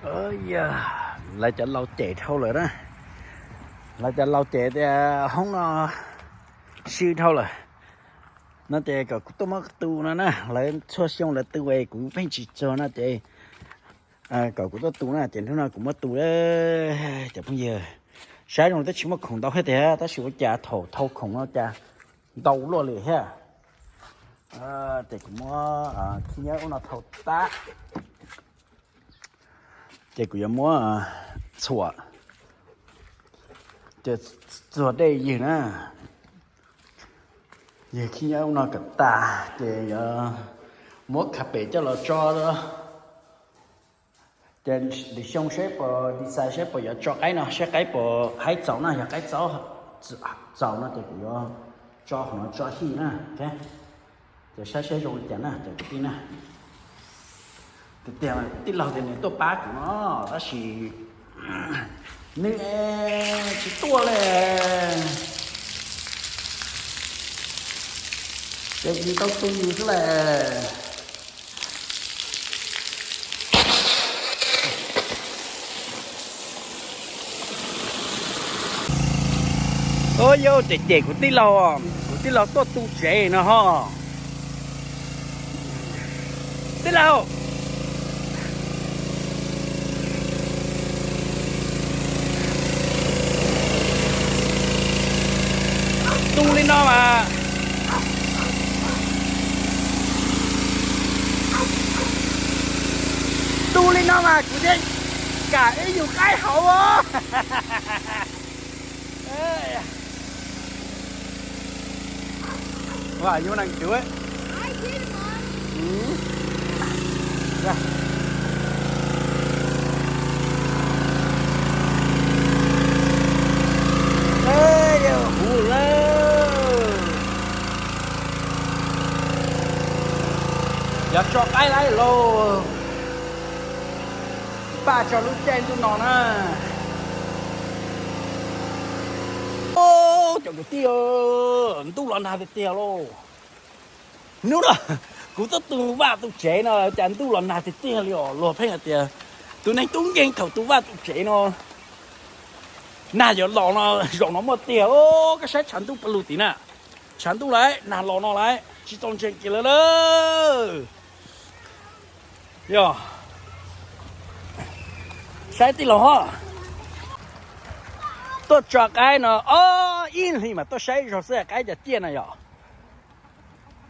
Yog, lawv cov laus cem dhau lawm na. Lawv cov laus cem tias hoob no sw dhau lawm no ces kom kuv tuaj muab tu no na. Lawv txhua xyoo lawv tu es kuv pheej tsis txog no ces kom kuv tuaj tu na ces hnub no kuv muab tu. Cov phooj ywg, saib zoo twb tsis muaj khoom ntau thiab tiag tab sis ua cas thaum thau khoom no cas ntau luaj li thiab. Ces kuv muab khib nyiab ub no thau tag. Ces kuv yuav muab txhuam, ces txuag dej ywg na, ywg khib nyiab ub no kom tas ces yuav muab kha pem coj los tso. Ces lwm xyoo seb puas design seb puas yuav tso qaib no seb qaib puas haib txaus na, yog qaib txaus no ces kuv yuav tso qhov no tso hij na. Ces saib seb zoo li cas na cov kwv tij na. Tiag tiag kuv tij laug tias nws tuaj pab kuv no tab sis nws tsis tuaj li. Ces kuv tau tu xwb las. Ua yau, cem cem kuv tij laug, kuv tij laug tuaj tu tsev no ho. Tij laug, tu li no mas, tu li no mas kuv thiaj kam ib yus qaib hauv. Huv lawm, yog tso qaib lawm lauj. Paj tso lub caij ntuj no na. Cov kwv tij, ntuj los nag tiag tiag lauj. Hnub no kuv tuaj tu vaj tu tsev no cas ntuj los nag tiag tiag li os. Luag pheej hais tias tus neeg tub nkeeg thaum tu vaj tu tsev no nag yuav los no, zaum no muaj tiag. Koj saib tshav ntuj pawg lug tid na, tshav ntuj lawm, nag los no lawm, tsis tau ntseeg kiag lawm lauj. Yog, saib tij laug ho tuaj tso qaib no ob ib hlis mas tuaj saib zog xwb qaib cov ciaj no yog.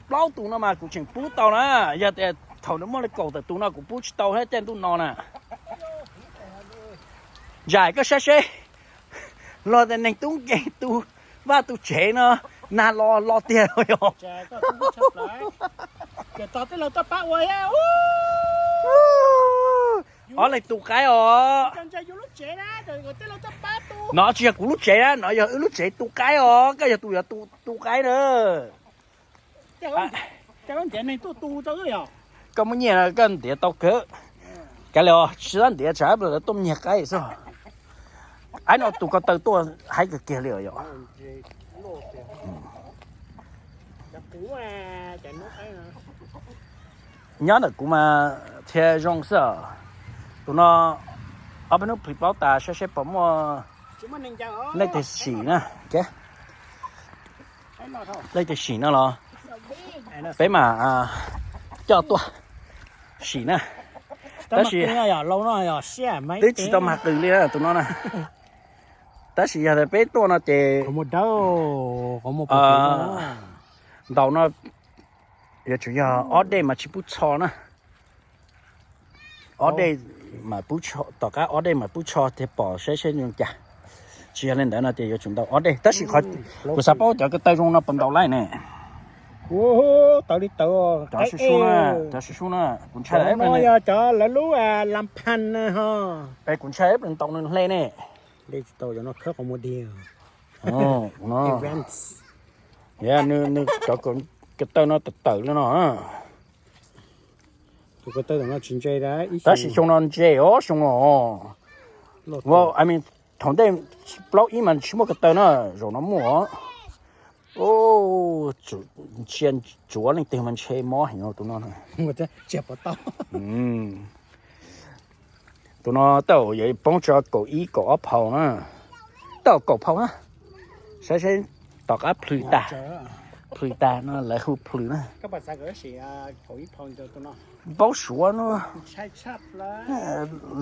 Plaub tus no mas kuv tseem pub tau na, yog tias thaum nws muaj li kaum tawm tus no kuv pub tsis tau thiab caij ntuj no na. Zais koj saib seb, luag tias neeg tub nkeeg tu vaj tu tsev no nag los los tiag yog. Ob leeg tu qaib os. No tsis yog kuv lub tsev na, no yog wb lub tsev tu qaib os, koj yog tus yuav tu qaib na. Koj muaj nyiaj koj ntiav tau kawg. Kav liam, tsis txhob ntiav, tsam ib pliag lawv tuaj nyiag qaib xwb. Qaib no tus ko taw tuaj haib kawg kiag li os yom. Nyob ntawm kuv mas thiaj zoo xwb os. Tus no ob peb hnub plhis plaub tas saib seb puas muaj leej twg sim na. Leej twg sim no los peb mam coj tuaj sim na. Tab sis twb tsis tau mag qws li na tus no na. Tab sis yog tias peb tuaj no ces ntaus no yuav tsum yog ob dej mas tsis pub tsho na. Ob dej, tom qab ob dej mas pub tsho thiaj pom saib seb zoo cas. Tsis yog li ntawd no ces yuav tsum ntaus ob dej tab sis qhov kuv xav paub cov ko taw zoo no puas ntaus laij ne. Tawv li tawv. Cov sub sub na, cov sub sub na, kuv ntshai yog cov lawv lub lam phan ho. Es kuv ntshai ntaus nws hle ne. Nws cov ko taw no tawv tawv li no. Tab sis xyoo no ntse os, xyoo no. Thaum ntej plaub ib mas tsis muaj ko taw na, zaum no muaj. Ntsia tsuav leej twg mas ntshe mob heev tus no. Tsis pom tau. Tus no tej zaum yuav poob tso kaum ib kaum ob phau na. Tej zaum kaum phau na. Saib saib tom qab plhws tag. Plhws tag no lawv hu plhws na. Paub suav no.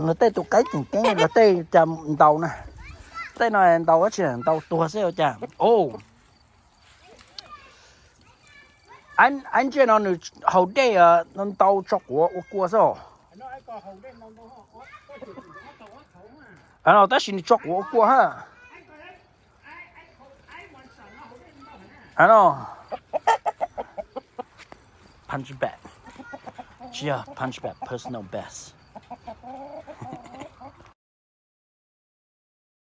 Luag tej tus qaib tseem ceeb, luag tej cas ntau na. Tej no ntau dab tsi, ntau tuag xwb ua cas. Aib ntsej no nws haus dej ntau tso quav ua kua xwb. Tab sis nws tso quav ua kua ha. Punching bag, tsis yog punching bag, personal best.